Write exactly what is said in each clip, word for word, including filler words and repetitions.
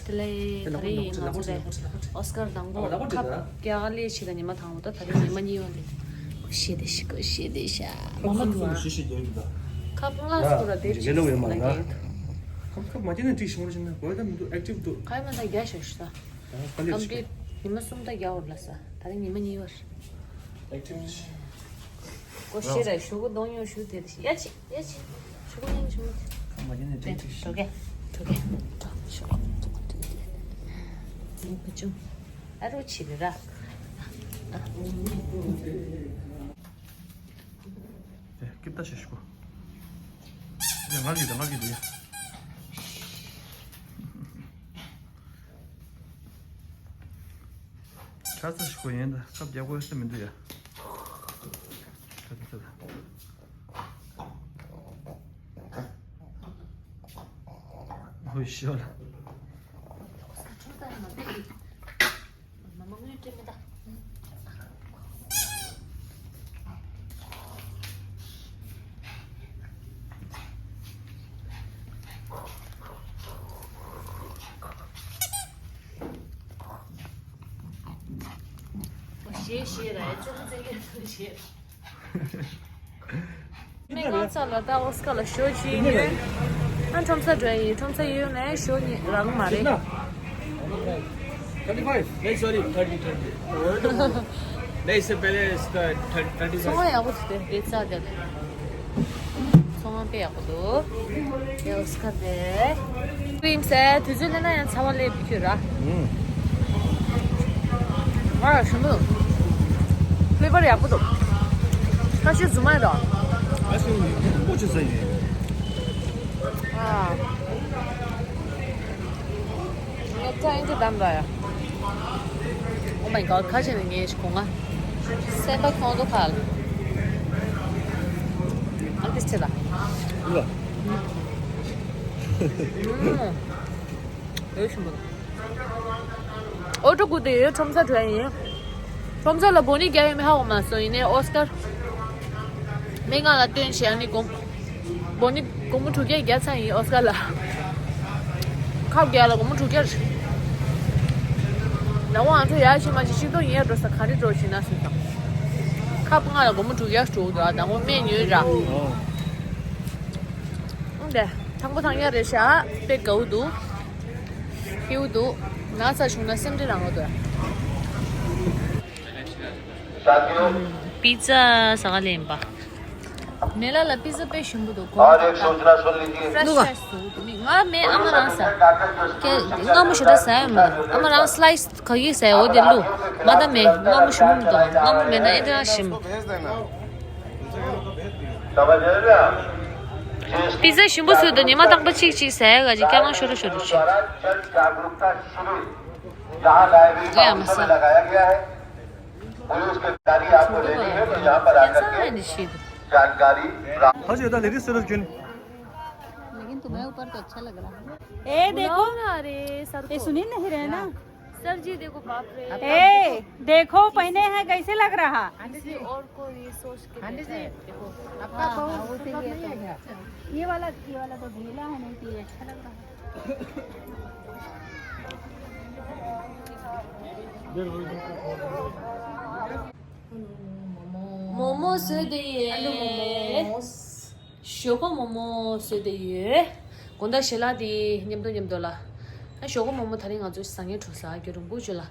དེ་ལས་ད་རེས་ང་ཚོ་ལས་ཨོ་སི་ཀར་དང་པོ་ཁབ་རྒྱག་ལས་བྱེད་ཀ་ཉི་མ་དང་པོ་ད། ད་རེས་ཉི་མ་གཉིས་པ་ལས་ཤེས་དེ་ཤི་གོ་ཤེས་དེ་ཤ་མ་མ་དུ་ཨ། ཁབ་ལྔ་སྐོར་ར་དེ་ཅི་ལ་གེ་ཁབ་ཁབ་མ་བྱས་ན་འགྲིག་ཤོར་ཞིག་ན་བོད་ད་མི་འདུག་ཨེག་ཊིབ་འདུག་ཁ་ཡ་མ་ད་རྒྱ་ཤོར་ཤི་ད། ད་ཁ་ལེ་ཁམ་ཤི་པི་ཉི་མ་གསུམ་ད་རྒྱ་བོར་ལ་ས་ད་རེས་ཉི་མ་གཉིས་པར། ཨེག་ཊིབ་ཤི། ཀོ་ཤེ་ར་ཤུ་གུ་གདོང་ཡོང་ཤུ་དེ་ཡ་ཆི་ཡ་ཆི་ཤུ་གུ་ཡིན་ཤུ་མ་ཆི། ཁ་མ་བྱས་ན་འགྲིག་ཤི། ཐུག་གེ་ཐུག་གེ་ཐུག་ཤུ་གུ་ཐུག་གེ་ཐུག་གེ་ཐུག་གེ་ཨ་རོ་ཆི་རེ་ར། དེ་སྐྱིབས་ད་ཞེས་ཞུ། དེ་ང་གིས་དེ་ང་གིས་དེ་ཡ། ཁ་ཚ་ཞུ་ཡིན་ད་ཁབ་རྒྱག་དགོས་ས་མི་འདུག་ཡ། ཁ་ཚ་ཚ་ད། ཧོ་ཤོ་ལ། ཞེས་ཞེས་ར་ཅོག་ཙེ་ལེན་ཐུབ་ཞེས། མི་གང་ཚ་ལ་ད་ཨོ་སི་ཀར་ལ་ཞོ་ཅི་ཡོད། ཨ་ཁྲོམ་ས་འགྲོ་ཡིན། ཁྲོམ་ས་ཡོད་ནས་ཞོ་ཉི་རང་མ་རེད། thirty five. नहीं, sorry, thirty, thirty. नहीं, इससे पहले इसका thirty, thirty five. ཚོང་ཡག་པོ་ཐུག་དེ་དེ་ཚ་དེ། ཚོང་དཔེ་ཡག་པོ་འདུག་དེ་ཨོ་སི་ཀར་དེ། ཀྲིམ་སེ་དུས་ཚོད་ལས་ན་ཡང་ཚ་བ་ལས་བུ་ཁྱོད་ར། ཨང་། ང་ཞུ་མོ། ཕི་ལེ་བར་ཡག་པོ་འདུག་ཁ་ཤས་རྫུན་མ་རེད་དོ། ཨ་ཤི་མོ་ཅི་ཟ་ཡིན། ཨ། ངས་ཁྲ་ཡིན་དུ་བདམས་ར་ཡ། Oh my god ཁ་ཆེ་ནས་ངས་ཤི་གོ་ང་། སེམས་པ་ཁོང་དུ་ཁ་ལ། ཨ་ཏི་ཆེ་ལ། ཨུ་ལ། ཨུ། ཡོད་ཤི་མོ། ཨོ་ཏོ་ཀུ་དེ་ཡོད་ཁྲོམ་ས་གྲོན་ཡིན། ཁྲོམ་ས་ལ་བོ་ནི་རྒྱ་ཡོད་མི་ཧ་གོ་མ་སོང་ཡིན་ནའི་ཨོ་སི་ཀར། མི་ང་ལ་སྟོན་བྱས་ཨ་ནི་སྒོར་མོ་ནི་སྒོར་མོ་དྲུག་བརྒྱ་བརྒྱབ་ཚར་ཡིན་ཨོ་སི་ཀར་ལ། ཁབ་བརྒྱ་ལ་སྒོར་མོ་དྲུག་བརྒྱ་རེད། ནང་ང་ཚོ་ཡར་ཕྱིན་མ་ཕྱིན་ཆིག་སྟོང་ཡར་འགྲོ་ས་ག་རེ་འགྲོ་ཕྱིན་ན་ཟེར་དང་། ཁབ་ལྔ་ལ་སྒོར་མོ་དྲུག་བརྒྱ་འགྲོ་གི་འདུག་ཨ་དང་པོ་སྨན་ཉོས་ར། ཨོ། འོང་དེ། ཐང་པོ་ཐང་ཡ་རེད་ཤག་དཔེ་དགའ་བོ་འདུག་སྐྱིད་པོ་འདུག་ན་ཚ་བྱུང་ན་སེམས་ཁྲལ་རང་ལོ་འདུག་པི་ཛ་ཟ་ག་ལེན་པ། མེ་ལ་ལ་པི་ཛ་དཔེ་ཞིམ་པོ་འདུག་གོང་དག་ལ་ཕྲེཤ་ཕྲེཤ་བཟོ་གི་འདུག་མི་ང་མེ་ཨ་མ་རང་ཟ། ཀྱེ་མངར་མོ་ཞེ་དྲག་ཟ་ཡ་མ་རེད། ཨ་མ་རང་སི་ལའི་སི་ག་གི་ཟ་ཡ་འོ་དེ་བླུགས། ང་ད་མེ་མངར་མོ་ཞིམ་པོ་མི་འདུག་མངར་མོ་མེད་ན་ཨེ་འདྲ་ཞིམ། པི་ཛ་ཞིམ་པོ་བཟོས་འདུག་ཉི་མ་རྟག་པ་གཅིག་གཅིག་ཟ་ཡ་ག་ཅིག་སྐྱ་ལང་ཤོར་ཤོར་བྱེད། ཨེ་ཡ་མ་ཟ། ཁྱེད་ཚང་ནས་ཤེས་འདུག་ད་ཅི་ད་ལེ་རི་སི་ར་ཀྱུན། लेकिन तुम्हें ऊपर तो अच्छा लग रहा है। ए देखो। ये सुन ही नहीं रहे ना। सर जी देखो बाप रे। ए देखो पहने हैं कैसे लग रहा। किसी और को ये सोच के देखो। आपका बहुत ये वाला, ये वाला तो ढीला है, नहीं तो ये अच्छा लग रहा है। མོག་མོག་བཟོས་ཏེ་ཡོད། ཞོག་ཁོག་མོག་མོག་བཟོས་ཏེ་ཡོད། དགོང་དག་ཞལ་ལག་དེ་མཉམ་དུ་མཉམ་དུ་ལ། ཨ་ཞོག་ཁོག་མོག་མོག་དེ་རིང་ང་ཚོ་ཟ་མཁན་བྲོ་ཟ་རྒྱུ་རིང་པོ་བྱུང་ལ།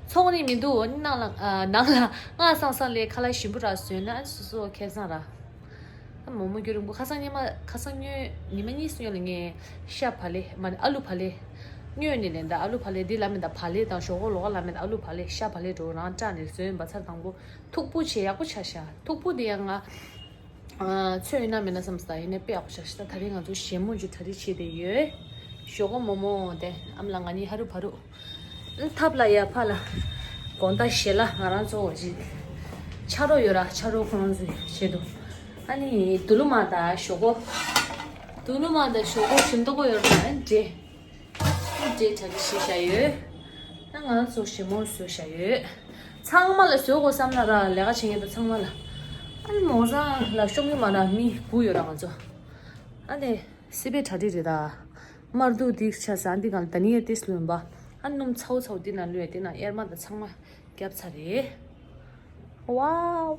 ཚོང་རིགས་མི་འདུག་ཨ་ནི་ནང་ལ་ཨ་ནང་ལ་སྔ་སང་སང་ལས་ཁ་ལག་ཞིམ་པོ་རག་བཟོས་ན་ཨ་ནི་སོ་སོ་ཁེ་བཟང་རག་ཨ་མོག་མོག་རྒྱུ་རིང་པོ་ཁ་སང་ཉི་མ་ཁ་སང་སྔོན་ཉི་མ་གཉིས་སྔོན་ལ་ངས་ཤ་བག་ལེབ་མ་ནི་ཨ་ལུ་བག་ལེབ། སྔོན་ནས་ལེན་ད་ཨ་ལུ་བག་ལེབ་འདི་ལ་མེད་ད་བག་ལེབ་དང་ཞོག་ཁོག་ལོགས་ལ་མེད་ད་ཨ་ལུ་བག་ལེབ་ཤ་བག་ལེབ་འགྲོ་རང་སྐྲག་ནས་བཟོས་ཡིན་པ་ཚར་དང་པོ་མཐུག་པོ་བྱས་ཡག་པོ་ཆགས་ཤག་མཐུག་པོ་དེ་ཡང་ང་ཚོད་ཡོད་ན་མེད་ན་བསམ་སོང་ད་ཡིན་ནའི་དཔེ་ཡག་པོ་ཆགས་ཤག་ད་ད་རེས་ང་ཚོ་ཞལ་མོ་མཇུག་གྲ་སྒྲིག་བྱས་བསྡད་ཡོད། ཞོག་ཁོག་མོག་མོག་དེ་ཨ་མ་ལགས་ང་གཉིས་ཧ་རུ་ཕ་རུ། ཐབ་ལ་ཡ་ཕ་ལ། དགོང་དག་ཞལ་ལག་ང་རང་ཚོ་བ་ཅིག་ཆ་རོགས་ཡོད་ར་ཆ་རོགས་ཁོང་ཚོའི་ཆེད་དུ། ཨ་ནི་དུ་ལུ་མ་དང་ཞོག་ཁོག་དུ་ལུ་མ་དང་ཞོག་ཁོག་ཞིམ་མདོག་པོ་ཡོད་ར་ཨ་ནི་འདྲེ། འདྲེ་གྲ་སྒྲིག་བྱས་བཞག་ཡོད། ཨ་ང་རང་ཚོ་ཞལ་མོ་བཟོས་བཞག་ཡོད། ཚང་མ་ལ་བཟོ་དགོས་བསམ་ན་ར་ལས་ཀ་བྱེད་མཁན་དང་ཚང་མ་ལ། ཨ་ནི་མོ་རང་ལ་ཤོང་གི་མ་ར་མི་དགུ་ཡོད་ར་ང་ཚོ། ཨ་ནི། སི་པའི་གྲ་སྒྲིག་རེད་ད། དམར་དུག་འདི་ཆ་ས་འདི་གང་ད་ནི་ཡ་ཏིས་ལོན་པ། ཨ་སྣུམ་ཚའུ་ཚའུ་འདི་ན་ལོས་འདི་ན་གཡེར་མ་དང་ཚང་མ་བརྒྱབ་ཚར་རེད། ཝའོ།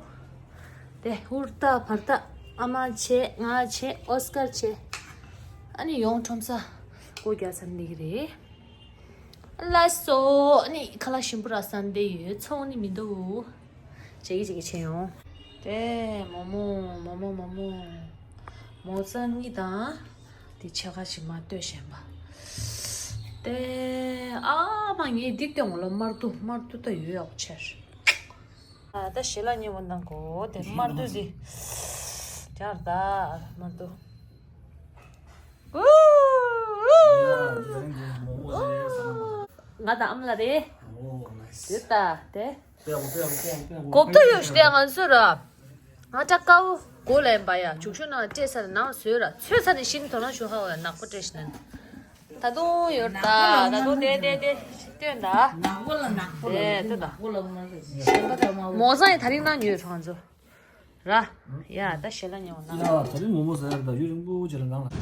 དེ་ཧུར་ཐག་བར་ཐག་ཨ་མ་བྱས་ང་བྱས་ཨོ་སྐར་བྱས། ཨ་ནི་ཡོང་ཁྲོམ་ས་སྒོ་རྒྱག་ས་འདི་གི་རེད། ལགས་སོ། ཨ་ནི་ཁ་ལག་ཞིམ་པོ་རག་ས་འདི་ཡོད་ཚོང་ནི་མི་འདུག་ཇེ་གི་ཇེ་གི་ཆེ་ཡོང་། དེ་མོག་མོག་མོག་མོག་མོག་མོག་མོག་ཙ་གཉིས་དང་། དེ་ཕྱེད་ཀ་ཞིག་མ་ལྟོས་བཞིན་པ། དེ་ཨ་མ་ངས་འདི་ལྟོས་ངོ་ལ་དམར་དུག་དམར་དུག་ད་ཡོད་ཡག་ཆེར། ཨ་ད་ཞལ་ལག་མཉེས་པོ་གནང་གོ་དེ་དམར་དུག་དེ། ཡར་ད་དམར་དུག་ང་དང་ཨ་མ་ལ་རེད། དེ་ལྟ་དེ། གོབ་ཏོ་ཡོད་ཤི་དེ་ང་ཚོ་ར། ང་ཏྲ་ཀའོ་གོ་ལེན་པ་ཡ་བྱུག་ཤུ་ནང་སྤྲད་ས་ནང་བཟོས་ར་ཚོད་ས་ནས་ཤིན་དོ་ན་ཤུ་ཧ་བ་ནག་པོ་སྤྲད་ཤི་ནན། ད་དུང་ཡོད་ད་ད་དུང་དེ་དེ་དེ་སྟོན་ད། ནག་པོ་ལ་ནག་པོ་ལ་དེ་དེ་ད། ནག་པོ་ལ་མ་རེད། མོ་ཟ་ཡི་ད་རིང་ནང་ཉོས་ཚོ་ང་ཚོ། ར། ཡ་ད་ཞལ་ལག་ཉོ་ན། ཡ་ད་རིང་མོག་མོག་ཟ་ཡ་ད་ཡུན་རིང་པོ་ཅིག་ལ་ནང་ལ།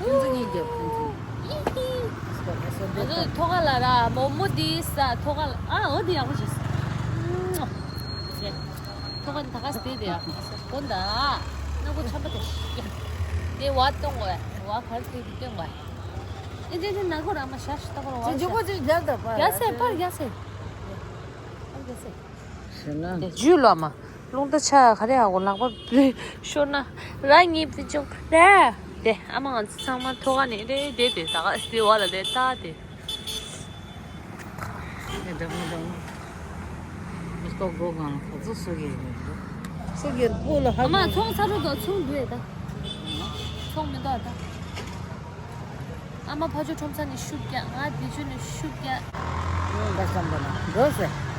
ཁྱོད་ཚོ་གཉིས་རྒྱབ་ཁྱོད་ཚོ། ང་ཚོ་ཐོག་ཁ་ལ་ར་མོག་མོག་འདི་ཟ་ཐོག་ཁ་ལ་ཨ་འོ་འདི་ཡག་པོ་ཞིག་ཟ། ཐོག་ཁ་འདི་ད་ག་སི་དེ་དེ་ཡ་གོ་འདའ། ནག་པོ་ཆམ་པ་དེ་ཤི་ཡ། དེ་བ་གཏོང་དགོས་བ་ག་རེ་དེ་གཏོང་དགོས། ཨེ་དེ་དེ་ནག་པོ་ར་མ་ཤ་ཤི་ད་གོ་ར་བ་ཤ། ཇུ་གོ་ཇུ་རྒྱབ་ད་པ་ཡ་སེ་པར་ཡ་སེ། པར་ཡ་སེ། ཞེ་ན། དེ་རྒྱུད་ལ་མ། རླུང་རྟ་ཆ་ག་རེ་ཧ་གོ་ལག་པ་བུ་ཤོར་ན་ར་ངའི་བུ་ཅུང་རེ། དེ་ཨ་མ་ང་ཚོ་ཚང་མ་ཐོག་ཁ་ནས་རེ་དེ་དེ་ད་ག་སི་བ་ལ་དེ་ལྟ་དེ། ཨེ་འདྲ་མོ་འདྲ་མོ། མི་ལྐོག་སྒོ་གང་ལ་ཁོ་ཚོ་སུ་གི་ཡིན་འདུག་སུ་གི་སྤོ་ལ་ཧ་ཨ་མ་གོ་ཚོང་ས་རུ་དོ་ཚོང་འདུས་ད། ཚོང་མི་འདུག་ད། ཨ་མ་ཕ་ཆོས་ཁྲོམ་ས་ནས་ཤུགས་རྒྱག་ང་དེ་ཆོས་ནས་ཤུགས་རྒྱག་ཡོང་འདྲ་བསམ་པ་ན་འགྲོ་ཟེར།